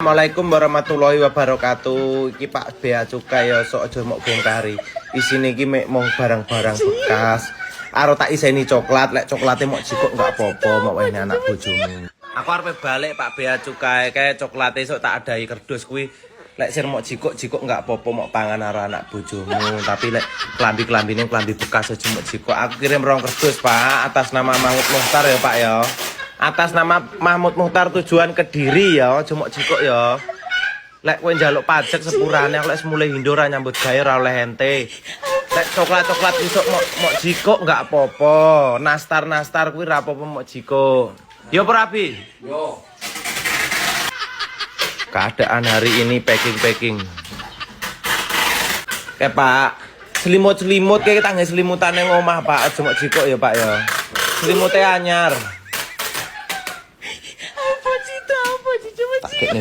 Assalamualaikum warahmatullahi wabarakatuh. Iki Pak Bea Cukai ya, sok aja mok bongkari. Isine iki mek mong barang-barang bekas. Aro tak iseni coklat, lek coklate mok jikuk enggak apa-apa, mok wene anak bojomu. Aku arep balik, Pak Bea Cukai, kayak coklate sok tak adahi kerdus kuwi. Lek sir mok jikuk, jikuk enggak apa-apa, mok pangan karo anak bojomu, tapi lek klambi-klambine klambi bekas aja mok jikuk. Aku kirim rong kerdus, Pak, atas nama Mahmud Muhtar ya, Pak, ya. Atas nama Mahmud Muhtar tujuan Kediri ya, aja mok jikuk ya. Lek kowe njaluk pajak sepurane, aku lek semule Indo ora nyambut gawe, ora oleh ente. Lek coklat-coklat isuk mok mok jikuk enggak apa-apa. Nastar-nastar kuwi ora apa-apa mok jikuk. Yo apa, Rabi? Yo. Keadaan hari ini packing-packing. Kayak, Pak, selimut-selimut kayak tangga selimutan yang omah, Pak, aja mok jikuk ya, Pak, ya. Selimutnya anyar. Apa sih itu? Apa sih? Coba Tak kekne.